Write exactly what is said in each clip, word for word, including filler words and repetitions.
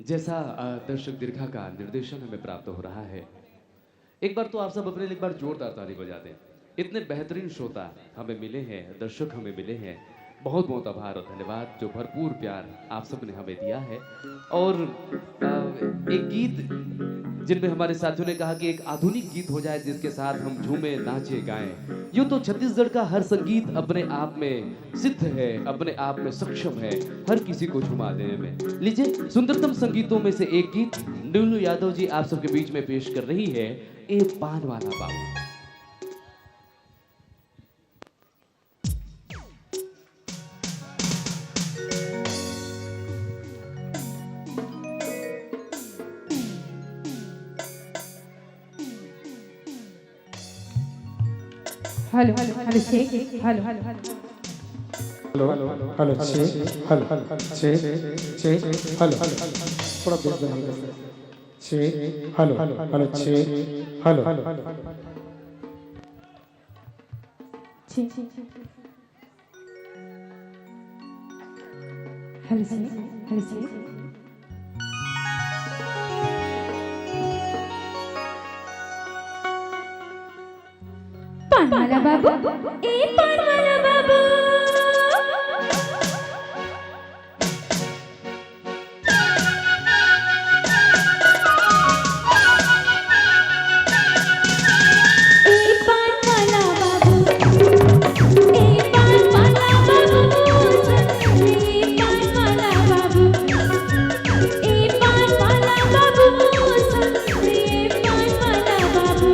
जैसा अ, दर्शक दीर्घा का निर्देशन हमें प्राप्त हो रहा है, एक बार तो आप सब अपने लिए एक बार जोरदार ताली बजा दें। इतने बेहतरीन श्रोता हमें मिले हैं, दर्शक हमें मिले हैं, बहुत बहुत आभार और धन्यवाद, जो भरपूर प्यार आप सब ने हमें दिया है। और अ, एक गीत जिनमें हमारे साथियों ने कहा कि एक आधुनिक गीत हो जाए जिसके साथ हम झूमें, नाचें, गाएं। यूं तो छत्तीसगढ़ का हर संगीत अपने आप में सिद्ध है, अपने आप में सक्षम है हर किसी को झुमा देने में। लीजिए, सुंदरतम संगीतों में से एक गीत नीलू यादव जी आप सबके बीच में पेश कर रही है, ए पान वाला बाबू। Hello, hello, check, hello, hello, hello. Hello, hello, check, hello, check, check, hello. थोड़ा बेस बढ़ाइए। Check, hello, hello, check, hello. Check, check, check. Hello, check, hello, check. पान वाला बाबू, ए पान वाला बाबू। ए पान वाला बाबू, ए पान वाला बाबू, ए पान वाला बाबू, ए पान वाला बाबू, ए पान वाला बाबू।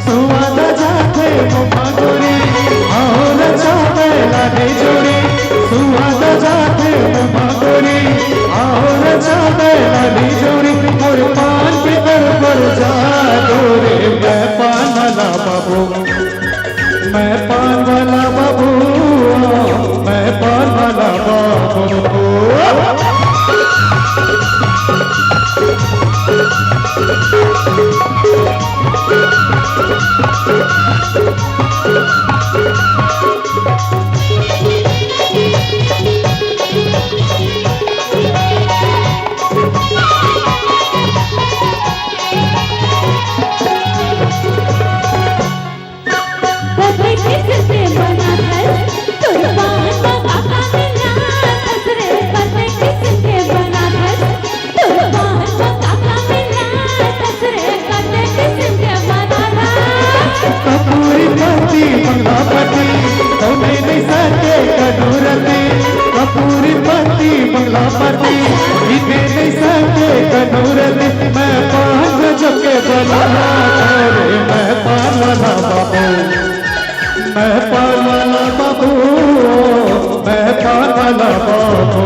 सुवाद जाथे मुमा गोरी, आओ रचा बैला नी जोड़ी। सुवाद जाथे मुमा गोरी, आओ रचा बैला नी जोड़ी। मोर पान के दर पर जा गोरी, मैं पान वाला बाबू, मैं पान वाला बाबू, मैं पान वाला बाबू। कपूरी पति बंगला पति, तो नहीं नहीं सके कनूरती। कपूरी पति बंगला पति, इन्हें नहीं सके कनूरती। मैं पान जो के बना, अरे मैं पान वाला बाबू, मैं पान वाला बाबू, मैं पान वाला बाबू।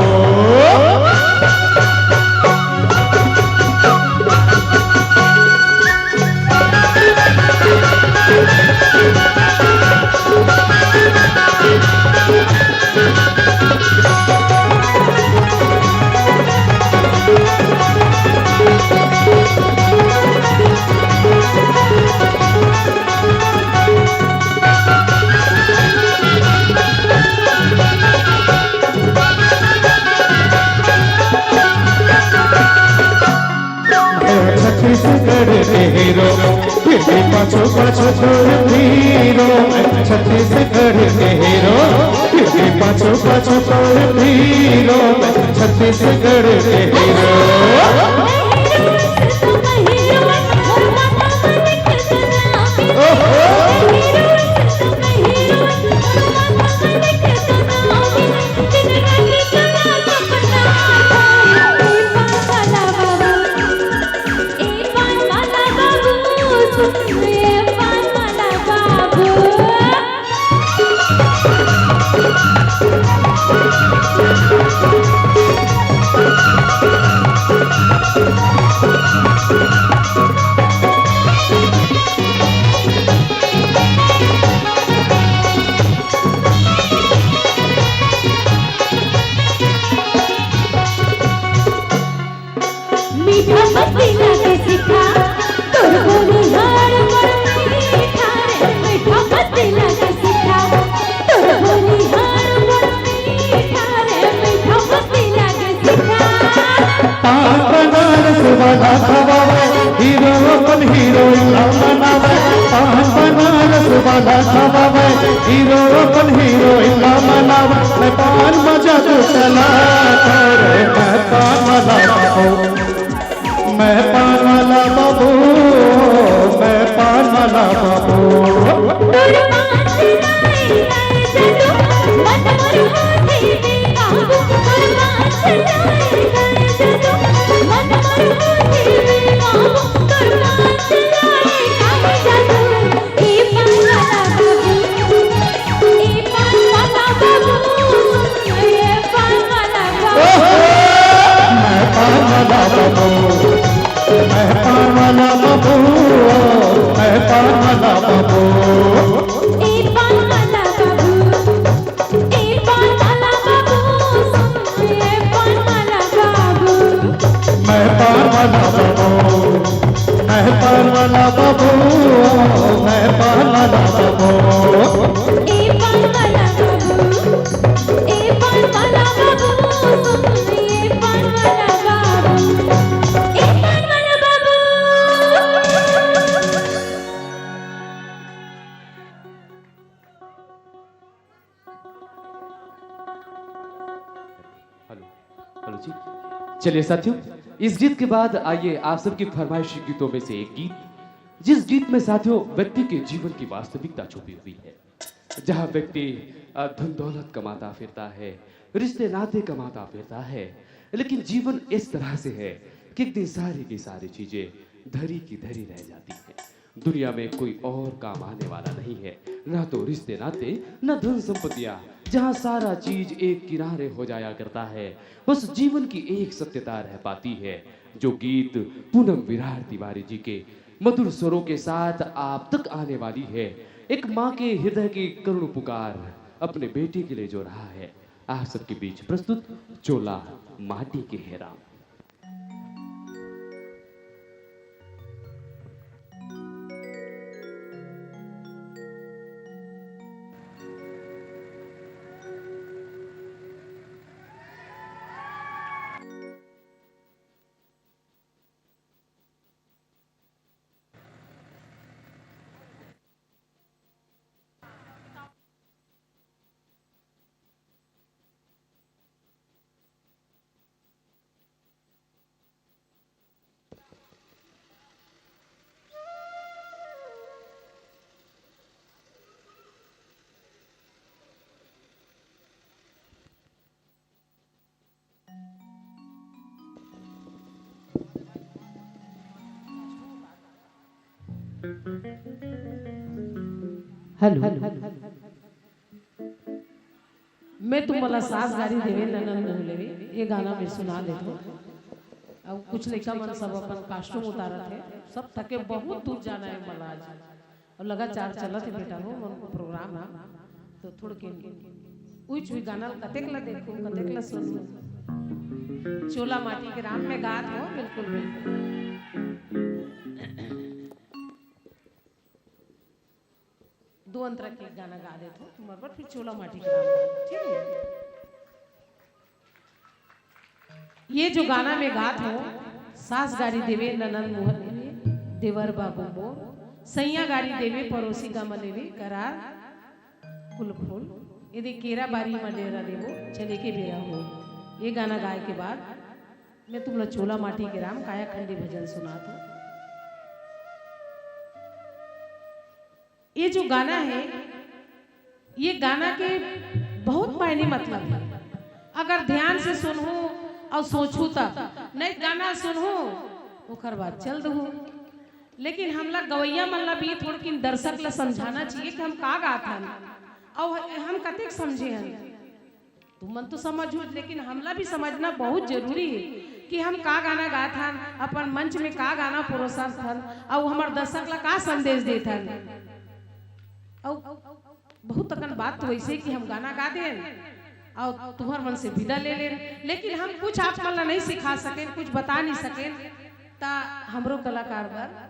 छत्तीसगढ़ के हीरो, फिर भी पाछो पाछो तोर भीरो। छत्तीसगढ़ के हीरो, फिर भी पाछो पाछो तोर भीरो। छत्तीसगढ़ के हीरो। वाला खवावे, हीरो अपन हीरोइन ला मनावे, मैं पान मजा तू चला, अरे मैं पान वाला बाबू, मैं पान वाला बाबू, मैं पान वाला बाबू। मैं पान वाला बाबू, मैं पान वाला बाबू, मैं पान वाला बाबू। मैं पान वाला बाबू, मैं पान वाला बाबू, मैं पान वाला बाबू। हेलो, हेलो जी। चलिए साथियों, इस गीत के बाद आइए आप सबकी फरमाइशी गीतों में से एक गीत, जिस गीत में साथियों व्यक्ति के जीवन की वास्तविकता छुपी हुई है, जहाँ व्यक्ति धन दौलत कमाता फिरता है, रिश्ते नाते कमाता फिरता है, लेकिन जीवन इस तरह से है कि एक दिन सारी की सारी चीजें धरी की धरी रह जाती हैं। दुनिया में कोई और काम आने वाला नहीं है, ना तो रिश्ते नाते, ना धन संपत्तियां, जहाँ सारा चीज एक किनारे हो जाया करता है। बस जीवन की एक सत्यता रह पाती है, जो गीत पूनम विरार तिवारी जी के मधुर स्वरों के साथ आप तक आने वाली है। एक माँ के हृदय की करुण पुकार अपने बेटे के लिए जो रहा है, आप सबके बीच प्रस्तुत चोला माटी के हेरा। हेलो। मैं तुमला सास गारी देवे ननद मुँह लेवे, ये गाना मैं सुना देथों। अब कुछ लइका मन सब अपन costume उतारत हे, सब थके बहुत दूर जाना हे मला आज। अउ लगातार चलत हे बेटा हो, मन प्रोग्राम हे, तो थोड़किन उइच भी गाना ल कतेक ला देखहूँ, कतेक ला सुनहूँ। चोला माटी के राम में गात हो, बिल्कुल, बिल्कुल। दो अंतरा के गाना गा देथों, तुम्हर बर फिर चोला माटी के राम गाना, ठीक है? ये जो गाना मैं गात हों, सास गारी देवे ननद मुँह लेवे, देवर बाबू मोर, सैया गारी देवे परोसी गम लेवे, करार कुल खोल, यदि केरा बारी म डेरा देबो, चले के बेरा हो। ये गाना गाए के बाद मैं तुमला चोला माटी के राम कायाखंडी भजन सुनात हों। ये जो गाना हे, ये गाना के बहुत मायने मतलब हे। अगर ध्यान से सुनहू अउ सोचहू तब, नहीं गाना सुनहू, ओकर बाद चल दहू। लेकिन हमला गवैया मन ला भी थोड़किन दर्शक ला समझाना चाहिए कि हम का गात हन अउ हम कतेक समझे हन। तुमन तो समझहू, लेकिन हमला भी समझना बहुत जरूरी हे कि हम का गाना गात हन, अपन मंच में का गाना परोसत हन, अउ हमर दर्शक ला का संदेश देत हन। अउ बहुत अकन बात तो वैसे कि हम गाना गा देन अउ तुम्हर मन से विदा ले लेन, लेकिन हम कुछ आप मन ला नहीं सिखा सकेन, कुछ बता नहीं सकेन, ता हमरो कलाकार बर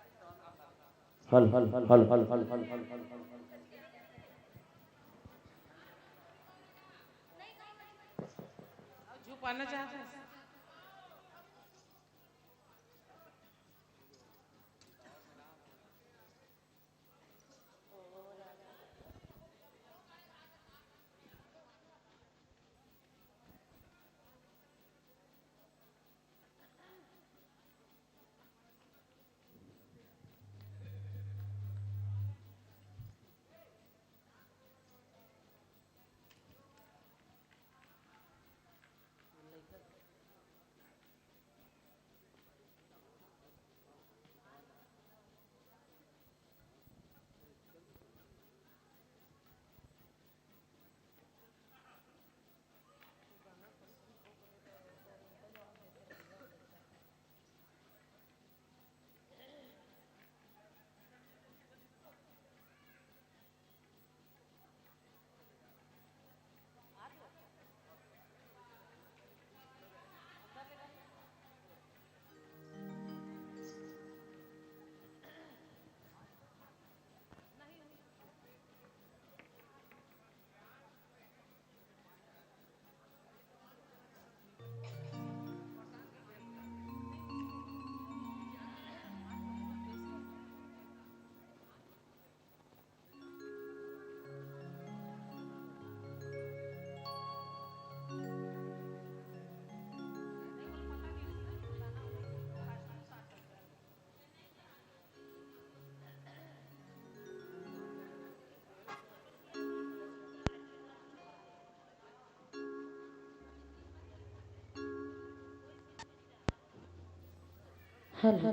हल हल हल हल हल हल हल हल हल हल। छुपाना चाहते हैं। हेलो।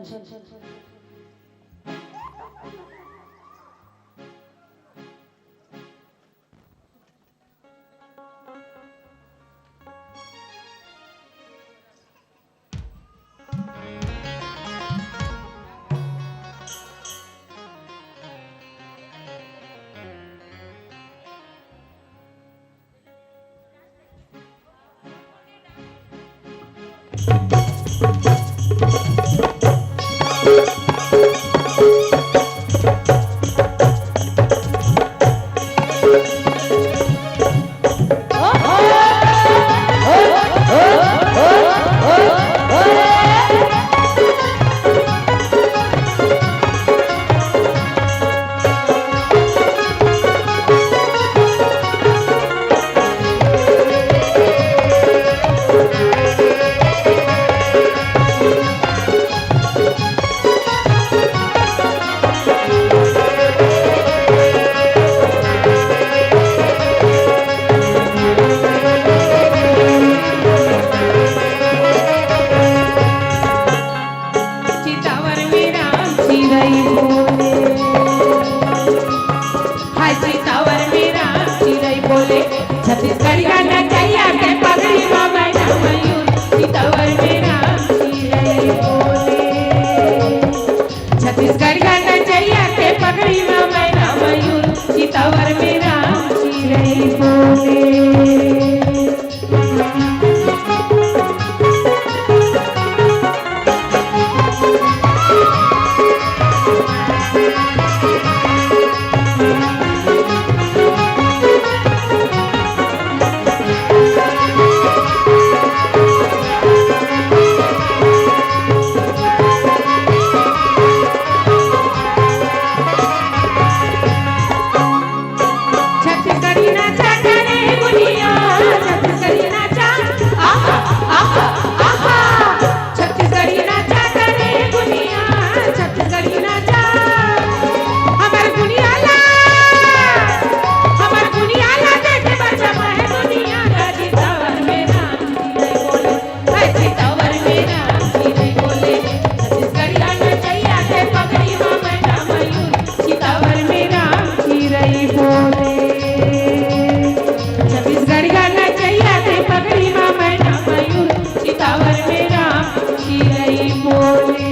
चितावर में राम चिरई बोले। हाय चितावर में राम चिरई बोले, छत्तीसगढ़िया नचैया के पगड़ी मा मैना मयूर। चितावर में राम चिरई बोले, छत्तीसगढ़िया नचैया के पगड़ी मा मैना मयूर। चितावर में राम चिरई बोले। छत्तीसगढ़ी नाचा करे गुनिया, छत्तीसगढ़ी नाचा, आहा, आहा, आहा। छत्तीसगढ़ी नाचा करे गुनिया, छत्तीसगढ़ी नाचा। हमर गुनिया ला, हमर गुनिया ला देखे बर जमा हे दुनिया। गाजी तवर में राम जी नहीं बोले, गाजी तवर में राम जी नहीं बोले। छत्तीसगढ़िया नचैया के पगड़ी मा मैना मयूर, चितावर में राम चिरई बोले। छत्तीसगढ़िया नचैया के पगड़ी मा मैना मयूर, चितावर में राम चिरई बोले।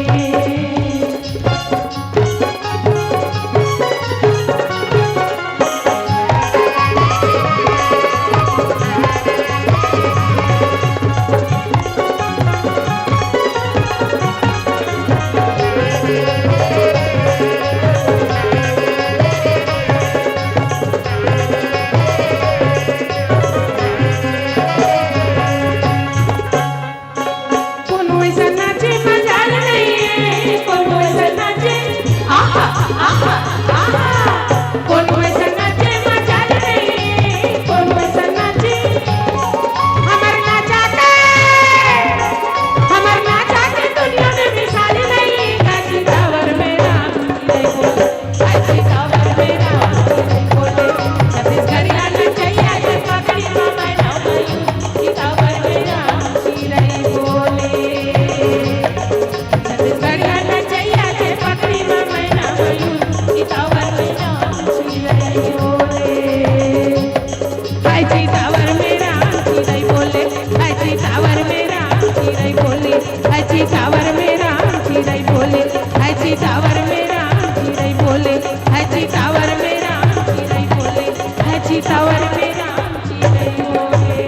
चितावर में राम चिरई बोले, हाय चितावर में राम चिरई बोले, हाय चितावर में राम चिरई बोले, हाय चितावर में राम चिरई बोले, हाय चितावर में राम चिरई बोले, हाय चितावर में राम चिरई बोले।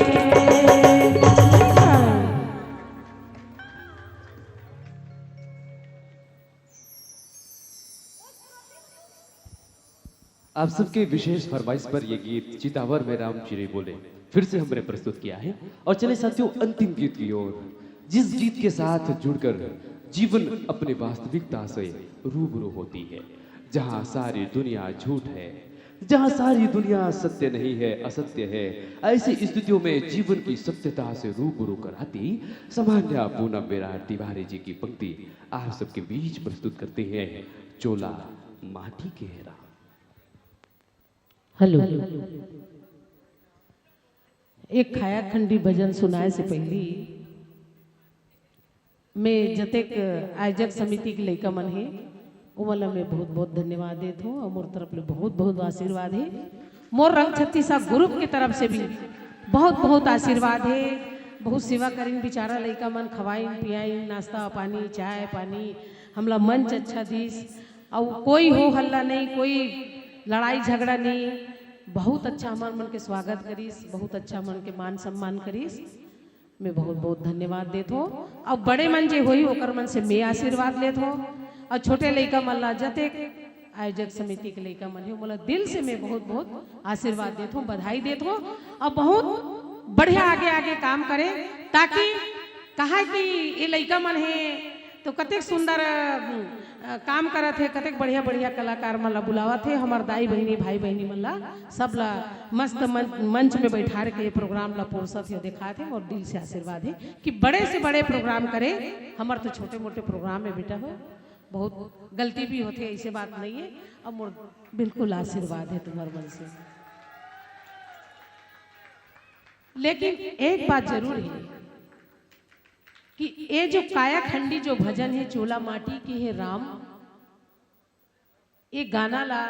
आप सबके विशेष फरमाइश पर यह गीत चितावर में राम चिरई बोले फिर से हमने प्रस्तुत किया है। और चले साथियों, अंतिम गीत की ओर, जिस गीत के साथ जुड़कर जीवन अपने वास्तविकता से रूबरू होती है, जहां सारी दुनिया झूठ है, जहां सारी दुनिया सत्य नहीं है, असत्य है, ऐसी स्थितियों में जीवन की सत्यता से रूबरू कराती सामान्य पूनम विराट तिवारी जी की पंक्ति आप सबके बीच प्रस्तुत करते हैं, चोला माटी के राम। हेलो। एक कायाखंडी भजन सुनाए से पहली मैं जतेक आयोजक समिति के लइका मन हे, ओमन ला मैं बहुत बहुत धन्यवाद देत हूँ और मोर तरफ ले बहुत बहुत आशीर्वाद हे। मोर रंग छत्तीसा ग्रुप के तरफ से भी बहुत बहुत आशीर्वाद हे। बहुत सेवा करिन बिचारा लइका मन, खवाइन पियाइन, नाश्ता पानी, चाय पानी, हमला मंच अच्छा दिस। अउ कोई हो हल्ला नहीं, कोई लड़ाई झगड़ा नहीं। बहुत अच्छा हमर मन के स्वागत करिस, बहुत अच्छा मन के मान सम्मान करिस। मैं बहुत बहुत धन्यवाद देत हूँ। अब बड़े मन जे होही ओकर मन से मैं आशीर्वाद लेत हूँ। और छोटे लइका मन ला, जतेक आयोजक समिति के लइका मन हे, मोला दिल से मैं बहुत बहुत आशीर्वाद देत हूँ, बधाई देत हूँ। और बहुत बढ़िया आगे आगे काम करे, ताकि कहा कि ये लइका मन हे तो कतेक सुंदर, अ, काम करत हे, कतेक बढ़िया बढ़िया कलाकार मन ला बुलावत हे, हमर दाई बहिनी भाई बहिनी मन ला, सब ला मस्त मन-, मंच में बैठार के ये प्रोग्राम ला पोरसत हे, दिखात हे। और दिल से आशीर्वाद हे कि बड़े से बड़े प्रोग्राम करे। हमर तो छोटे मोटे प्रोग्राम में बेटा हो, बहुत गलती भी होथे, ऐसे बात नहीं है। अब मोर बिल्कुल आशीर्वाद है तुम्हार मन से। लेकिन एक बात जरूर है कि ये जो कायाखंडी जो भजन है, चोला माटी के हे राम, ये गाना ला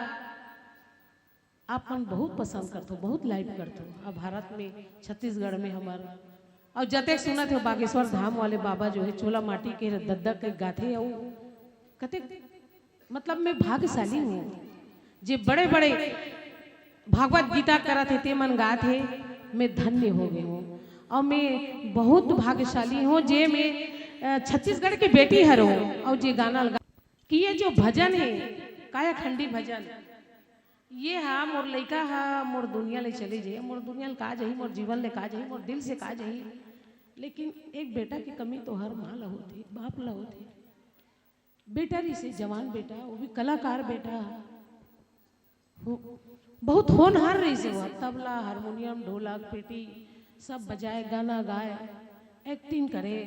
आप मन बहुत पसंद करथो, बहुत लाइव करथो। अब भारत में, छत्तीसगढ़ में हमर, और जतेक सुनत हो, बागेश्वर धाम वाले बाबा जो है, चोला माटी के दद्दा के गाथे, और कतेक, मतलब, मैं भाग्यशाली हूँ जे बड़े बड़े भागवत गीता करत हे, ते मन गात हे, मैं धन्य हो गए हूँ। और मैं बहुत भाग्यशाली हूँ जे मैं, अ, छत्तीसगढ़ के बेटी हरो, और जे गाना लगा कि ये जो भजन है, कायाखंडी भजन, ये हा मोर लइका हा मोर दुनिया ले चले जाही, मोर दुनिया ले का जाही, मोर जीवन ले का जाही, मोर दिल से का जाही। लेकिन एक बेटा की कमी तो हर माँ ला होथे, बाप ला होथे। बेटा रहिसे, जवान बेटा, वो भी कलाकार बेटा। हो-, बहुत होनहार रहिसे वो, तबला, हारमोनियम, ढोलक, पेटी सब बजाए, गाना गाए, एक्टिंग करे।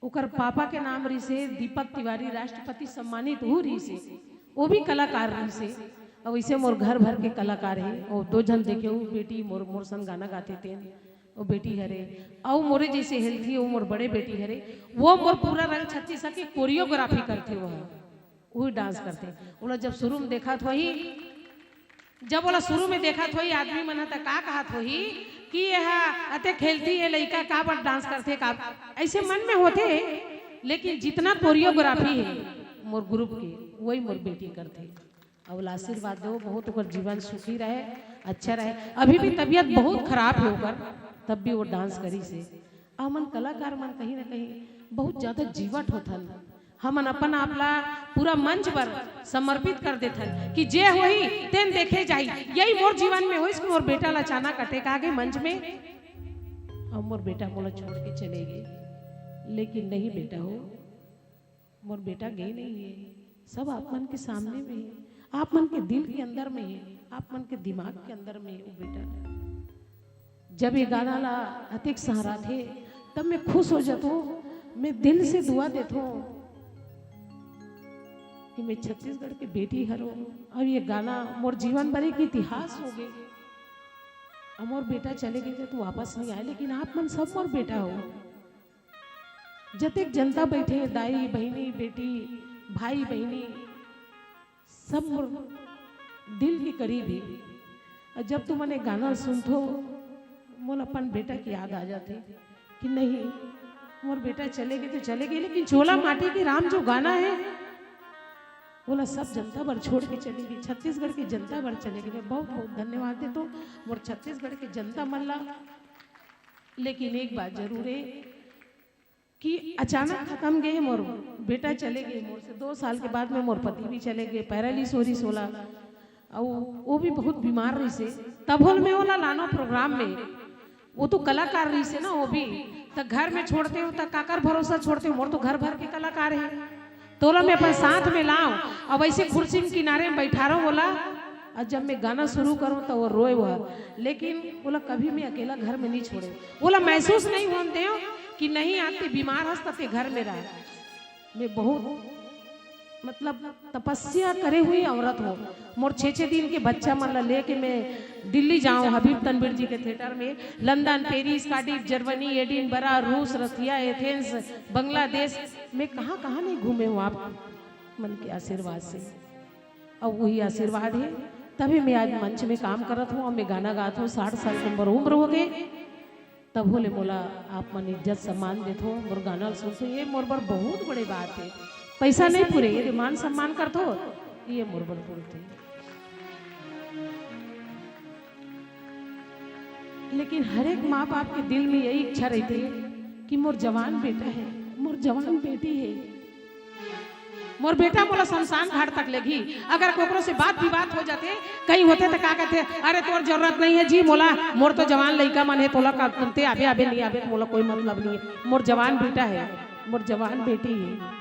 ओकर पापा के नाम रहिसे दीपक तिवारी, राष्ट्रपति सम्मानित वो रहिसे, वो भी कलाकार रहिसे। और वैसे मोर घर भर के कलाकार हे। और दो झन देखे, वो बेटी मोर, मोर संग गाना गाथे तेन, वो बेटी हरे। अउ मोरे जैसे हेल्थी, वो मोर बड़े बेटी हरे, वो मोर पूरा रंग छत्तीसा के कोरियोग्राफी करथे। वो, वो डांस करथे। ओला जब शुरू में देखत होही, जब ओला शुरू में देखत होही, आदमी मन ह त का कहत होही कि ये हा अतेक हेल्थी, ये लइका का बर डांस करथे, का ऐसे मन में होथे। लेकिन जितना कोरियोग्राफी है मोर ग्रुप के, वही मोर बेटी करथे। अउ आशीर्वाद दो, बहुत ओकर जीवन सुखी रहे, अच्छा रहे। अभी भी तबीयत बहुत खराब है ओकर, तब भी वो डांस करिसे। हमन कलाकार मन कहीं ना कहीं बहुत ज्यादा जीवट होथन। हमन अपन आप ला पूरा मंच पर समर्पित कर देथन कि जे होही तेन देखे जाही। यही मोर जीवन में होइस कि मोर बेटा ला अचानक अटैक आ गे मंच में, और मोर बेटा मोला छोड़ के चले गे। लेकिन नहीं बेटा हो, मोर बेटा गे नहीं है, सब आप मन के सामने में है, आप मन के दिल के अंदर में है, आप मन के दिमाग के अंदर में है वो बेटा। जब ये गाना ला अतेक सहराथे, तब मैं खुश हो जाथों, मैं दिल से दुआ देथों कि मैं छत्तीसगढ़ के बेटी हरों, और ये गाना मोर जीवन भर एक इतिहास हो गए। अब मोर बेटा चले गए तो वापस नहीं आए, लेकिन आप मन सब मोर बेटा हो। जतेक जनता बैठे, दाई, बहिनी, बेटी, भाई, बहिनी, सब मोर दिल के करीब हे। अउ जब तुमन ए गाना ल सुनथो, मोला अपन बेटा के याद आ जाथे कि नहीं, मोर बेटा चले गे तो चले गे, लेकिन चोला माटी के राम जो गाना हे, ओला सब जनता बर छोड़ के चले गे, छत्तीसगढ़ के जनता बर चले गे। मैं बहुत बहुत धन्यवाद देथों मोर छत्तीसगढ़ के जनता मन ला। लेकिन एक बात जरूर हे कि अचानक खतम गे मोर बेटा, चले गे मोर से दो साल के बाद में मोर पति भी चले गे, पैरालिस होइस ओला, अउ वो भी बहुत बीमार रहिसे। तभो ले मैं ओला लानों प्रोग्राम में, वो तो कलाकार रहिसे ना वो भी, त घर में छोड़तेंव त काकर भरोसा छोड़तेंव, मोर तो घर भर के कलाकार हे। त ओला मैं अपन साथ में लांव, अब ऐसे कुर्सी में किनारे में बैठारंव ओला, अउ जब मैं गाना शुरू करंव त वो रोय हुआ, लेकिन ओला कभी मैं अकेला घर में नहीं छोड़ेंव। ओला महसूस नहीं होन देंव कि नहीं, आज तें बीमार हस त तें घर में रह। मैं बहुत, मतलब, तपस्या करे हुई औरत हों। मोर छः छः दिन के बच्चा मन ला लेके मैं दिल्ली जांव, हबीब तनवीर जी के थिएटर में, London, Paris, Cardiff, Germany, Edinburgh, रूस, रसिया, एथेंस, बांग्लादेश, मैं कहाँ कहाँ नहीं घूमे हों आप मन के आशीर्वाद से। अउ वही आशीर्वाद हे, तभी मैं आज मंच में काम करत हों अउ मैं गाना गात हों। साठ साल के मोर उम्र हो गे, तभो ले मोला आप मन इज्जत सम्मान देथो, मोर गाना ल सुनथो, ये मोर बर बहुत बड़े बात हे। पैसा नहीं पूरे, ये मान सम्मान करथो, ये मोर बर पूरथे। लेकिन हर एक माँ बाप के दिल में यही इच्छा रहिथे कि मोर जवान बेटा हे, मोर जवान बेटी हे, मोर बेटा मोला शमशान घाट तक लेगही। अगर कोकरो से बात विवाद हो जाथे, कहीं होथे त का कहिथे, "अरे तोर जरूरत नहीं हे जी मोला, मोर तो जवान लइका मन हे, तोला का, तें आबे आबे नहीं आबे त मोला कोई मतलब नहीं हे, मोर जवान बेटा हे, मोर जवान बेटी हे।"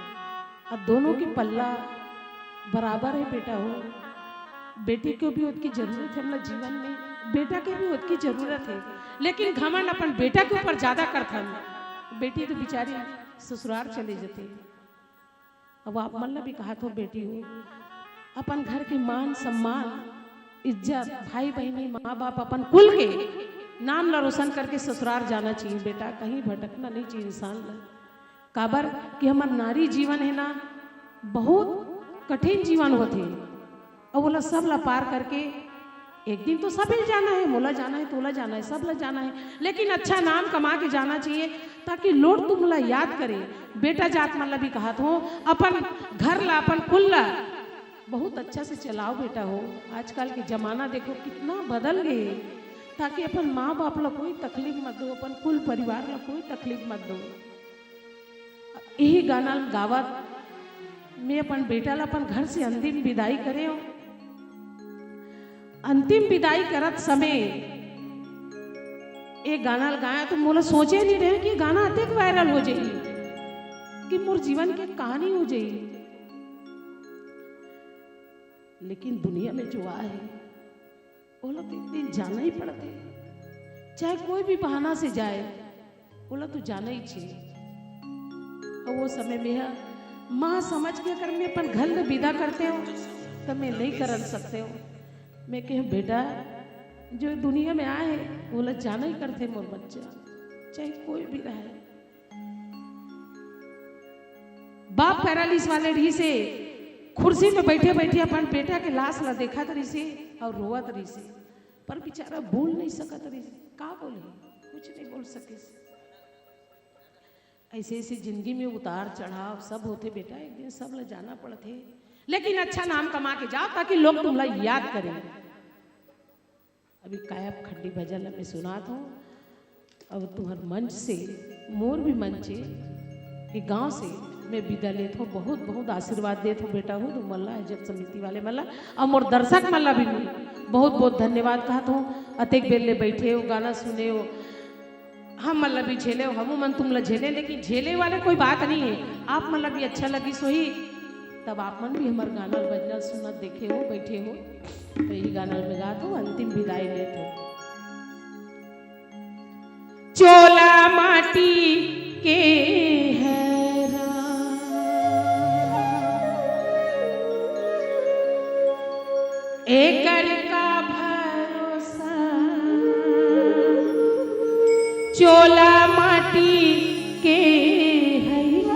अब दोनों के पल्ला बराबर हे बेटा हो, बेटी के भी ओतकी जरूरत हे हमला जीवन में, बेटा के भी ओतकी जरूरत हे, लेकिन घमंड अपन बेटा के ऊपर ज्यादा करथन। बेटी तो बिचारी ससुरार चले जथे। अब आप मन ला भी कहत हों बेटी हो, अपन घर के मान सम्मान, इज्जत, भाई बहिनी, माँ बाप, अपन कुल के नाम ला रोशन करके ससुरार जाना चाहिए बेटा, कहीं भटकना नहीं चाहिए इंसान ला। काबर कि हमर नारी जीवन हे ना, बहुत कठिन जीवन होथे, अउ ओला सब ला पार करके एक दिन तो सबे ल जाना हे, मोला जाना हे, तोला जाना हे, सब ला जाना हे, लेकिन अच्छा नाम कमा के जाना चाहिए, ताकि लोग तुमला याद करे। बेटा जात मन ला भी कहत हों, अपन घर ला, अपन कुल ला बहुत अच्छा से चलाओ बेटा हो। आजकल के जमाना देखो कितना बदल गे हे, ताकि अपन माँ बाप ला कोई तकलीफ मत दो, अपन कुल परिवार ला कोई तकलीफ मत दो। यही गाना ल गावत मैं अपन बेटा ला अपन घर से अंतिम विदाई करेंव। अंतिम विदाई करत समय ये गाना ल गाएंव तो मोला सोचे नहीं रहेंव कि गाना अतेक वायरल हो जाही, कि मोर जीवन के कहानी हो जाही। लेकिन दुनिया में जो आए हे, ओला तो एक दिन जाना ही पड़थे, चाहे कोई भी बहाना से जाए, ओला तो जाना ही चाहिए। अउ वो समय में ह माँ समझ के अगर मैं अपन घर ले विदा करतेंव, त मैं नहीं करन सकतेंव। मैं कहेंव, "बेटा, जो दुनिया में आए हे, ओला जाना ही करथे मोर बच्चा, चाहे कोई भी रहे।" बाप पैरालिस वाले रहिसे, कुर्सी में बैठे बैठे अपन बेटा के लाश ला देखत रहिसे अउ रोवत रहिसे, पर बेचारा बोल नहीं सकत रहिसे। का बोलही, कुछ नहीं बोल सकिस। ऐसे ऐसे जिंदगी में उतार चढ़ाव सब होथे बेटा, एक दिन सब ला जाना पड़थे, लेकिन अच्छा नाम कमा के जाओ, ताकि लोग तुमला याद करें। अभी कायप खड्डी भजन ला मैं सुनात हों। अब तुम्हर मंच से, मोर भी मंच से, ये गांव से मैं विदा लेत हों। बहुत बहुत आशीर्वाद देत हों बेटा हो, तुम मन ला, आयोजक समिति वाले मन ला, अउ मोर दर्शक मन ला भी बहुत बहुत धन्यवाद कहत हों। अतेक बेर ले बैठे हो, गाना सुने हो, हम मन ला भी झेले हो, हमू मन तुम ला झेले, लेकिन झेले वाले कोई बात नहीं हे। आप मन ला भी अच्छा लगिस होही, तब आप मन भी हमर गाना बजना सुनत देखे हो, बैठे हो। तो यही गाना में गात हों, अंतिम विदाई लेत हों। चोला माटी के हरा, एकर का भरोसा, चोला माटी के हई रे।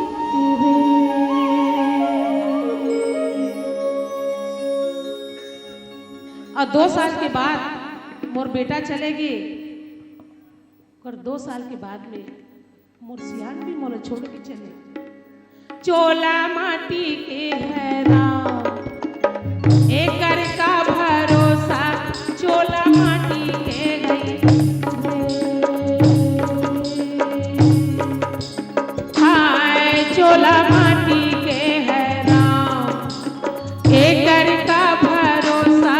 दो साल के बाद मोर बेटा चले गे, ओकर दो साल के बाद में मोर सियान भी मोला छोड़ के चले। चोला माटी के है राम, एकर का भरोसा, चोला माटी के है। हाय, चोला माटी के है राम, एकर का भरोसा,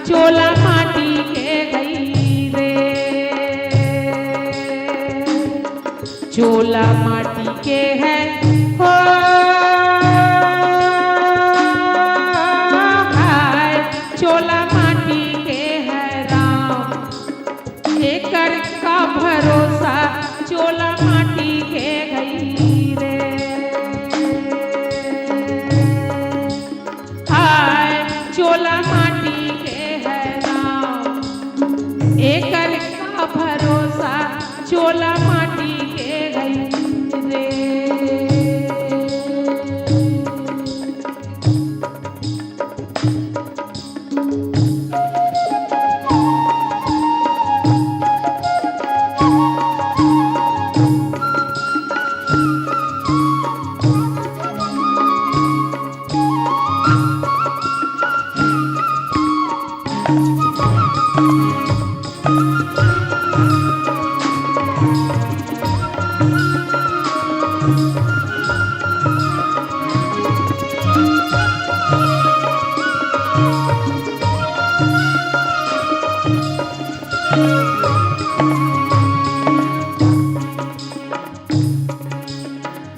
चोला माटी के गई रे। चोला माटी के है हो, हाय, चोला माटी के है राम, एकर का भरोसा, चोला माटी के गई रे। हाय, चोला माटी के है राम, एकर का भरोसा, चोला माटी के गई रे।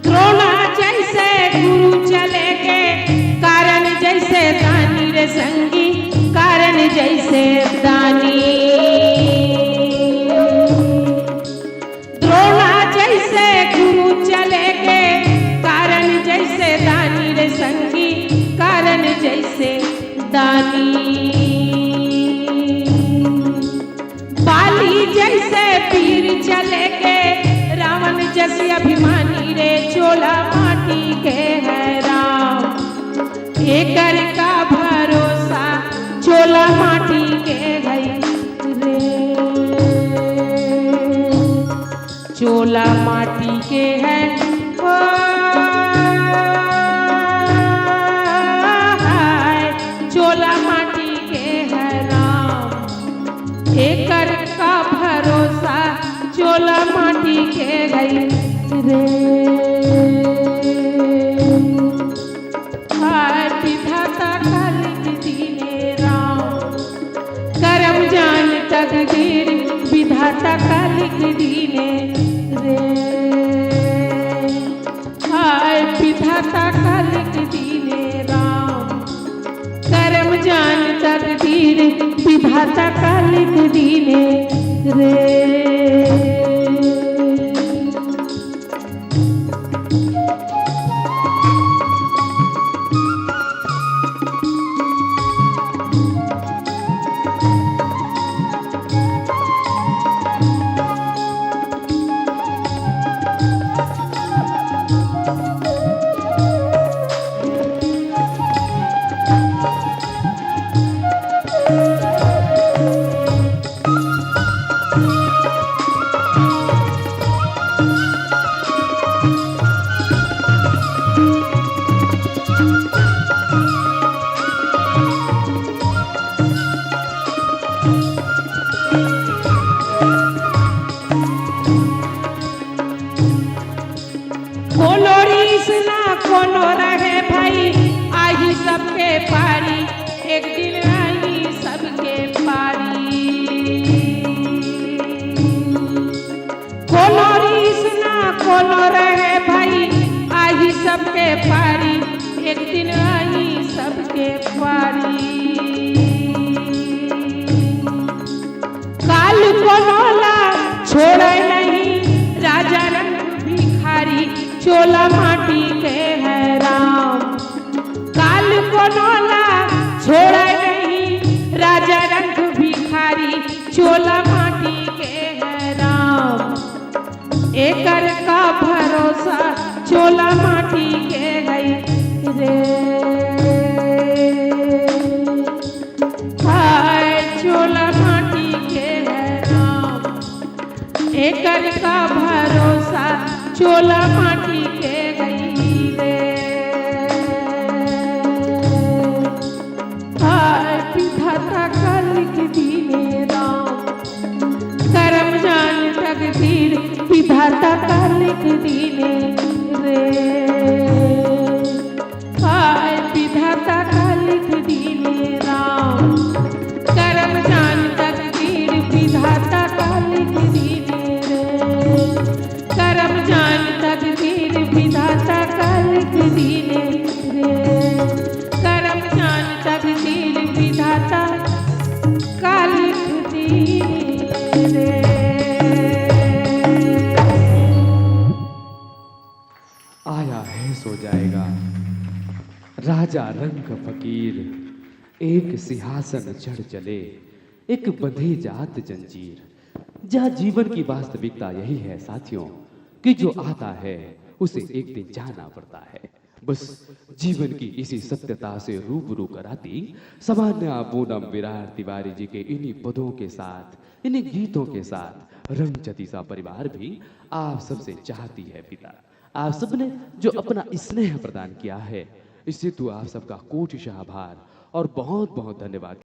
द्रोणा जैसे गुरु चले के, कारण जैसे दानी रे संगी, कारण जैसे दानी। द्रोणा जैसे गुरु चले के, कारण जैसे दानी रे संगी, कारण जैसे दानी। बाली जैसे पीर चले के, रावण जैसे अभिमानी रे, चोला माटी के है राम, एकर का भरोसा, चोला माटी के है रे। चोला माटी के है हो, हाय, चोला माटी के है राम, एकर का भरोसा, चोला माटी के है रे। हाय विधाता का लिख दीने राम, करम जान तकदीर, विधाता का लिख दीने रे। हाय विधाता का लिख दीने राम, करम जान तकदीर, विधाता का लिख दीने रे। कोनो रीस ना कोनो रहे भाई, आही सबके पारी, एक दिन आही सबके पारी। कोनो रीस ना कोनो रहे भाई, आही सबके पारी, एक दिन आही सबके पारी। काल कोनो ला छोड़े नहीं, राजा रंग भिखारी, चोला माटी के है राम। काल कोनो ला छोड़े नहीं, राजा रंग भिखारी, चोला माटी के है राम। एकर का भरोसा, चोला माटी के है रे। हाय एकर का भरोसा चोला माटी के गई रे। हाय विधाता का लिख दीने राम, करम जान तकदीर विधाता का लिख दीने रे। हाय विधाता का लिख दीने राम, करम जान तकदीर विधाता का लिख दीने रे। करम जान तकदीर विधाता का लिख दीने रे। करम जान तकदीर विधाता का लिख दीने रे। आया है सो जाएगा, राजा रंग फकीर। एक सिंहासन चढ़ चले, एक बंधे जात जंजीर। जहाँ जीवन की वास्तविकता यही है साथियों, कि जो आता है उसे एक दिन जाना पड़ता है। बस जीवन की इसी सत्यता से रूबरू कराती सामान्य पूनम विराट तिवारी जी के इन्हीं पदों के साथ, इन्हीं गीतों के साथ रंग जतीसा परिवार भी आप सबसे चाहती है विदा। आप सबने जो अपना स्नेह प्रदान किया है, इससे तो आप सबका कोटिशः आभार और बहुत बहुत धन्यवाद।